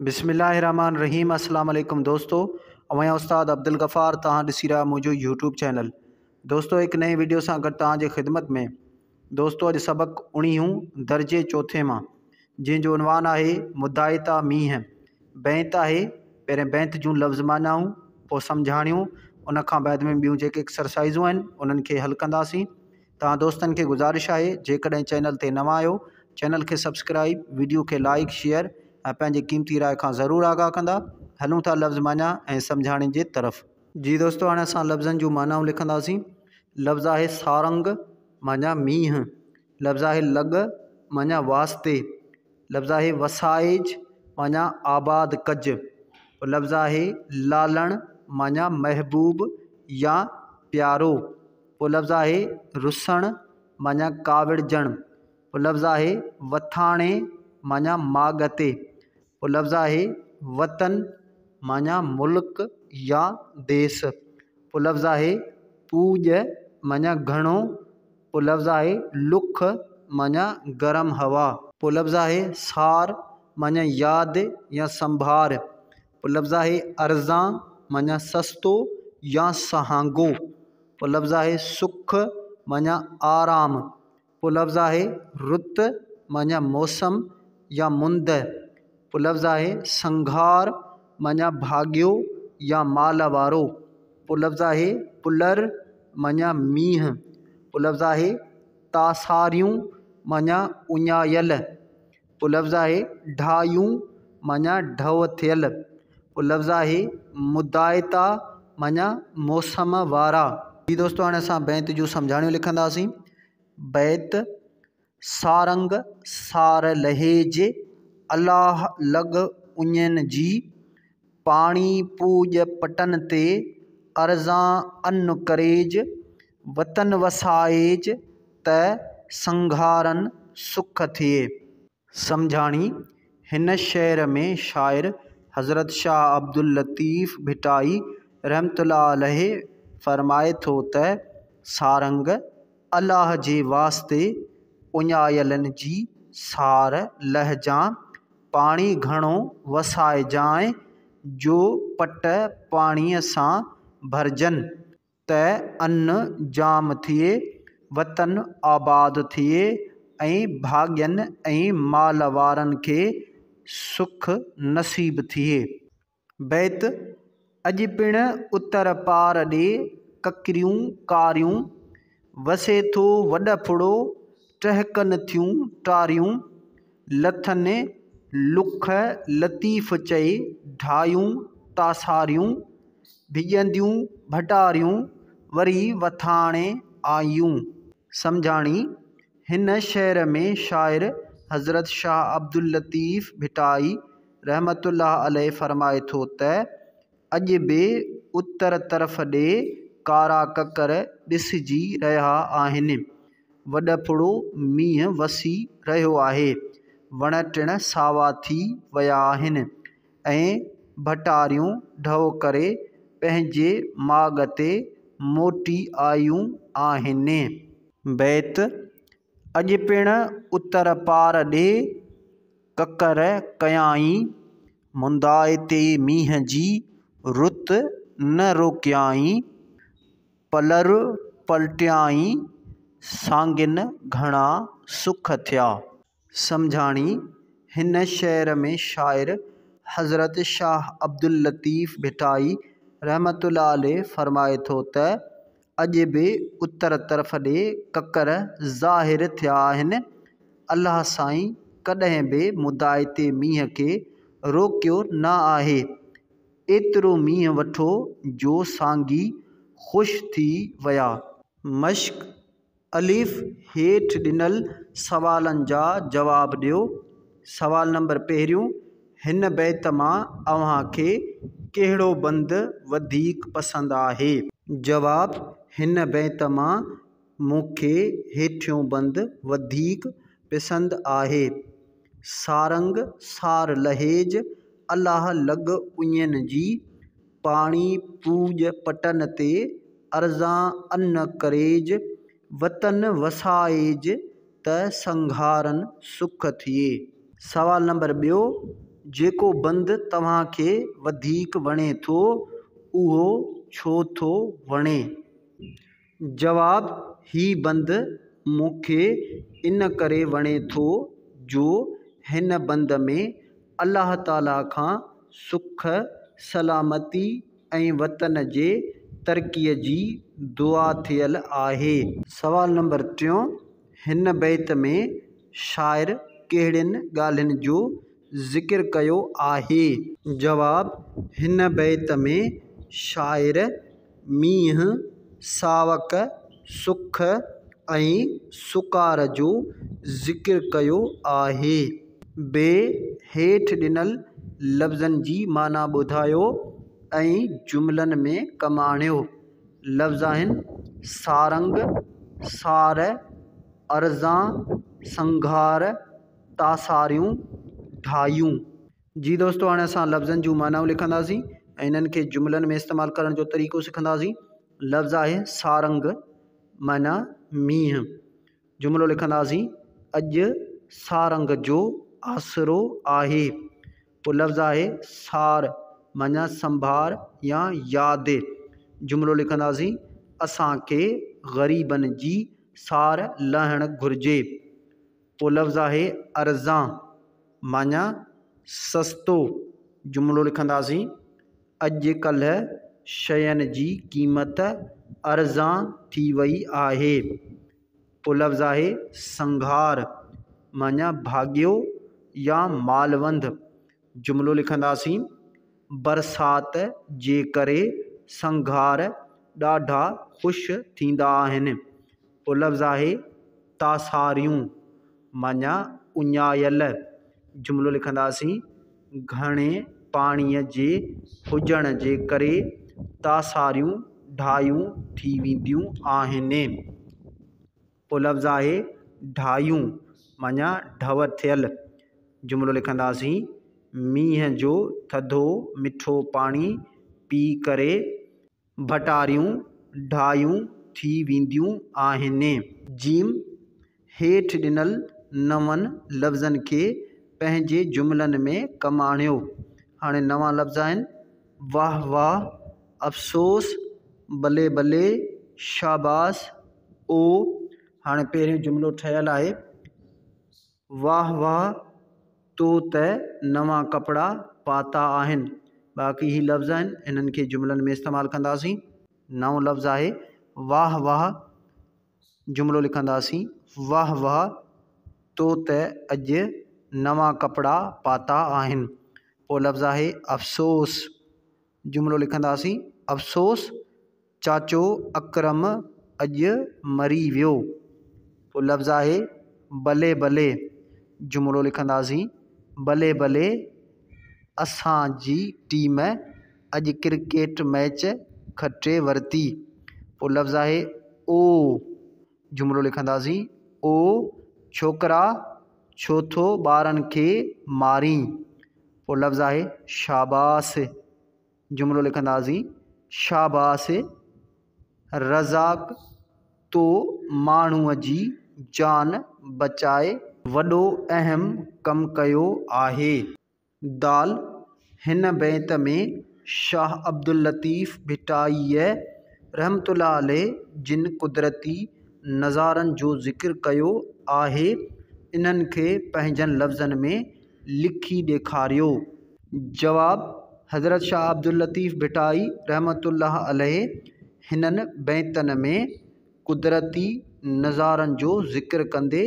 بسم الله الرحمٰن الرحيم السلام عليڪم دوستو اوهان استاد عبدالغفار توهان ڏسي رهيا منهنجو يوٽيوب چينل دوستو هڪ نئين وڊيو سان گڏ توهان جي خدمت ۾ دوستو اڄ سبق اڻيهون درجي چوٿين مان جنهن جو عنوان آهي مدائتا مينهن بيت آهي پهرين بيت جون لفظ معنائون پوء سمجهاڻيون ان کان بعد ۾ ٻيون جيڪي ايڪسرسائزون آهن انهن کي حل ڪنداسين توهان دوستن کي گذارش آهي جيڪڏهن چينل تي نوان آهيو چينل کي سبسڪرائيب وڊيو کي لائيڪ شيئر ۽ پنهنجي قيمتي راء کان ضرور آگاهه ڪندا هلون ٿا لفظ معنيٰ ۽ سمجهاڻي جي طرف. جي دوستو هاڻي اسان لفظن جون معنائون لکنداسين لفظ آهي سارنگ معنيٰ مينهن لفظ آهي لڳ معنيٰ واسطي لفظ آهي وسائج معنيٰ آباد ڪج لفظ آهي لالڻ معنيٰ محبوب يا پيارو پوء لفظ آهي رسڻ معنيٰ ڪاوڙجڻ، پوء لفظ آهي وٿاڻي معنيٰ ماڳ تي، پوء لفظ آهي وطن معنيٰ ملڪ يا ديس، پوء لفظ آهي پوڄ معنيٰ گهڻو، پوء لفظ آهي لک معنيٰ گرم هوا. پوء لفظ آهي سار معنيٰ ياد يا سنڀار، پوء لفظ آهي ارزان معنيٰ سستو يا سهانگو، پوء لفظ آهي سک معنيٰ آرام، پوء لفظ آهي رت معنيٰ موسم يا مند، پوء لفظ آهي سنگهار معنيٰ ڀاڳيو يا مال وارو، پوء لفظ آهي پلر معنيٰ مينهن، پوء لفظ آهي تاساريون معنيٰ اڃايل. پوء لفظ آهي ڍايون معنيٰ ڍؤ ٿيل. پوء لفظ آهي مدائتا معنيٰ موسم وارا. جي دوستو هاڻي اسان بيت جون سمجهاڻيون لکنداسين. بيت، سارنگ سار لهيج، الله لڳ اڃين جي، پاڻي پوڄ پٽن تي، ارزان ان ڪريج، وطن وسائيج ته سنگهارن سک ٿئي. سمجهاڻي، هن شعر ۾ شاعر حضرت شاهه عبداللطيف ڀٽائي رحمة الله عليه فرمائي ٿو ته، سارنگ! الله جي واسطي اڃايلن جي سار لهجان، پاڻي گهڻو وسائجانء جو پٽ پاڻيء سان ڀرجن. ته ان جام ٿئي، وطن آباد ٿئي ۽ ڀاڳين ۽ مال وارن کي سک نصيب ٿئي. بيت، اڄ پڻ اتر پار ڏي ڪڪريون ڪاريون، وسي ٿو وڏڦڙو، ٽهڪن ٿيون ٽاريون، لٿن لک لطيف چئي، ڍايون تاساريون، ڀڄنديون ڀٽاريون، وري وٿاڻي آيون. سمجهاڻي، هن شعر ۾ شاعر حضرت شاهه عبداللطيف ڀٽائي رحمة الله عليه فرمائي ٿو ته، اڄ به اتر طرف ڏي ڪارا ڪڪر ڏسجي رهيا آهن. وڏڦڙو مينهن وسي رهيو آهي. وڻ ٽڻ ساوا ٿي ويا آهن ۽ ڀٽاريون ڍؤ ڪري پنهنجي ماڳ تي موٽي آيون آهن. بيت، اڄ پڻ اتر پار ڏي ڪڪر ڪيائين، مندائتي مينهن جي رت نه روڪيائين. پلر پلٽيائين، سانگين گهڻا سک ٿيا. سمجهاڻي، هن شعر ۾ شاعر حضرت شاهه عبداللطيف ڀٽائي رحمة الله عليه فرمائي ٿو ته، اڄ به اتر طرف ڏي ڪڪر ظاهر ٿيا آهن، الله سائين ڪڏهن به مدائتي مينهن کي روڪيو نه آهي، ايترو مينهن وٺو جو سانگي خوش ٿي ويا. مشق، الف، هيٺ ڏنل سوالن جا جواب ڏيو. سوال نمبر پهريون، هن بيت مان اوهان کي ڪهڙو بند وڌيڪ پسند آهي؟ جواب، هن بيت مان مون کي هيٺيون بند وڌيڪ پسند آهي. سارنگ سار لهيج، الله لڳ اڃين جي، پاڻي پوڄ پٽن تي، ارزان ان ڪريج، وطن وسائيج ته سنگهارن سک ٿئي. سوال نمبر ٻيو، جيڪو بند توهان کي وڌيڪ وڻي ٿو، اهو ڇو ٿو وڻي؟ جواب، هي بند مون کي ان ڪري وڻي ٿو جو هن بند ۾ الله تعاليٰ کان سک، سلامتي ۽ وطن جي ترقيء جي دعا ٿيل آهي. سوال نمبر ٽيون، هن بيت ۾ شاعر ڪهڙين ڳالهين جو ذڪر ڪيو آهي؟ جواب، هن بيت ۾ شاعر مينهن، ساوڪ، سک ۽ سڪار جو ذڪر ڪيو آهي. بي، هيٺ ڏنل لفظن جي معنيٰ ٻڌايو ۽ جملن ۾ ڪم آڻيو. لفظ آهن، سارنگ، سار، ارزان، سنگهار، تاساريون، ڍايون. جي دوستو هاڻي اسان لفظن جون معنائون لکنداسين ۽ انهن کي جملن ۾ استعمال ڪرڻ جو طريقو سکنداسين. لفظ آهي سارنگ معنيٰ مينهن. جملو لکنداسين، اڄ سارنگ جو آسرو آهي. پوء لفظ آهي سار معنيٰ سنڀار يا ياد. جملو لکنداسين، اسان کي غريبن جي سار لهڻ گهرجي. پوء لفظ آهي ارزان معنيٰ سستو. جملو لکنداسين، اڄ ڪلهه شين جي قيمت ارزان ٿي وئي آهي. پوء لفظ آهي سنگهار معنيٰ ڀاڳيو يا مالوند. جملو لکنداسين، برسات جي ڪري سنگهار ڏاڍا خوش ٿيندا آهن. پوء لفظ آهي تاساريون معنيٰ اڃايل. جملو لکنداسين، گهڻي پاڻيء جي هجڻ جي ڪري تاساريون ڍايون ٿي وينديون آهن. پوء لفظ آهي ڍايون معنيٰ ڍؤ ٿيل. جملو لکنداسين، مينهن جو ٿڌو مٺو پاڻي پي ڪري ڀٽاريون ڍايون ٿي وينديون آهن. جيم، هيٺ ڏنل نون لفظن کي پنهنجي جملن ۾ ڪم آڻيو. هاڻي نوان لفظ آهن، واهه واهه، افسوس، بلي بلي، شاباس، او. هاڻي پهريون جملو ٺهيل آهي، واهه واهه تو ته نوان ڪپڙا پاتا آهن. باقي هي لفظ آهن انهن کي جملن ۾ استعمال ڪنداسين. نئون لفظ آهي واهه واهه، جملو لکنداسين، واهه واهه تو ته اڄ نوان ڪپڙا پاتا آهن. پوء لفظ آهي افسوس، جملو لکنداسين، افسوس چاچو اڪرم اڄ مري ويو. پوء لفظ آهي بلي بلي، جملو لکنداسين، بلي بلي اسان جي ٽيم اڄ ڪرڪيٽ ميچ کٽي ورتي. پوء لفظ آهي او، جملو لکنداسين، او ڇوڪرا ڇو ٿو ٻارن کي مارين. پوء لفظ آهي شاباس، جملو لکنداسين، شاباس رزاق تو ماڻهوء جي جان بچائي وڏو اهم ڪم ڪيو آهي. دال، هن بيت ۾ شاهه عبداللطيف ڀٽائيء رحمة الله عليه جن قدرتي نظارن جو ذڪر ڪيو آهي، انهن کي پنهنجن لفظن ۾ لکي ڏيکاريو. جواب، حضرت شاهه عبداللطيف ڀٽائي رحمة الله عليه هنن بيتن ۾ قدرتي نظارن جو ذڪر ڪندي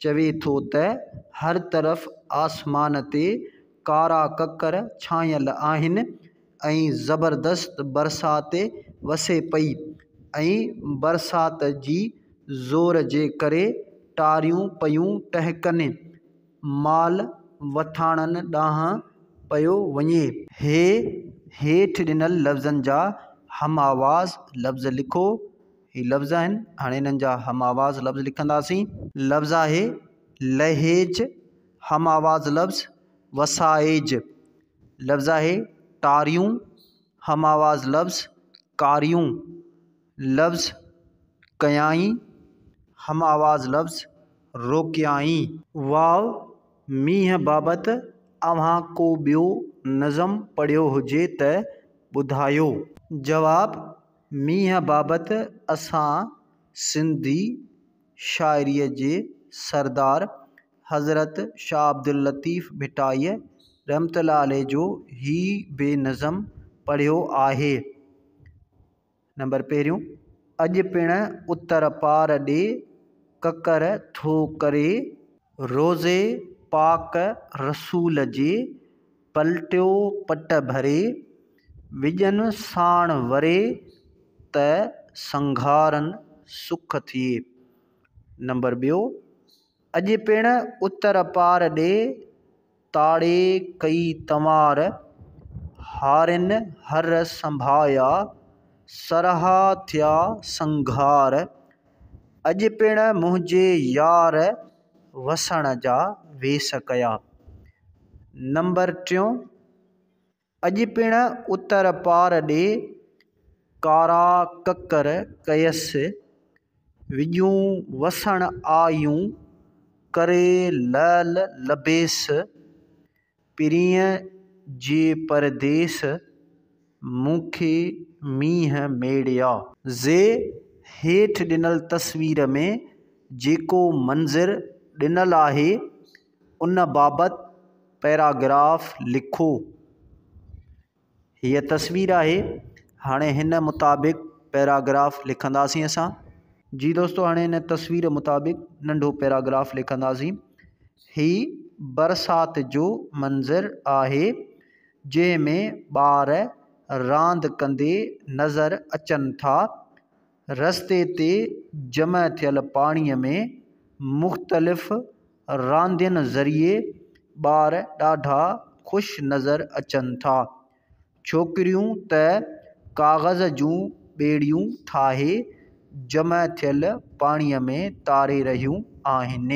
چوي ٿو ته هر طرف آسمان تي ڪارا ڪڪر ڇانيل آهن ۽ زبردست برسات وسي پئي ۽ برسات جي زور جي ڪري ٽاريون پيون ٽهڪن، مال وٿاڻن ڏانهن پيو وڃي. هي هيٺ ڏنل لفظن جا هم آواز لفظ لکو. هي لفظ آهن، هاڻي انهن جا هم آواز لفظ لکنداسين. لفظ آهي لهيج، هم آواز لفظ وسائيج. لفظ آهي ٽاريون، هم آواز لفظ ڪاريون. لفظ ڪيائين، هم آواز لفظ روڪيائين. واو، مينهن بابت اوهان ڪو ٻيو نظم پڙهيو هجي ته ٻڌايو. جواب، مينهن بابت اسان سنڌي شاعريء جي سردار حضرت شاهه عبداللطيف ڀٽائيء رحمة الله عليه جو هي به نظم پڙهيو آهي. نمبر پهريون، اڄ پڻ اتر پار ڏي ڪڪر ٿو ڪري. روضي پاڪ رسول جي پلٽيو پٽ ڀري. وڄن ساڻ وري ته سنگهارن سک ٿئي. نمبر ٻيو، اڄ پڻ اتر پار ڏي تاڙي ڪئي تنوار، هارين هر سنڀايا، سرها ٿيا سنگهار، اڄ پڻ منهنجي يار وسڻ جا ويس ڪيا. نمبر ٽيون، اڄ پڻ اتر پار ڏي ڪارا ڪڪر ڪيس، وڄون وسڻ آيون، ڪري لعل لبيس، پرينء جي پرديس، مون کي مينهن ميڙيا. زي هيٺ ڏنل تصوير ۾ جيڪو منظر ڏنل آهي، ان بابت پيراگراف لکو. هيء تصوير آهي، هاڻي هن مطابق پيراگراف لکنداسين اسان. جي دوستو هاڻي هن تصوير مطابق ننڍو پيراگراف لکنداسين. هي برسات جو منظر آهي، جنهن ۾ ٻار راند ڪندي نظر اچن ٿا. رستي تي جمع ٿيل پاڻيء ۾ مختلف راندين ذريعي ٻار ڏاڍا خوش نظر اچن ٿا. ڇوڪريون ته ڪاغذ جون ٻيڙيون ٺاهي جمع ٿيل پاڻيء ۾ تاري رهيون آهن.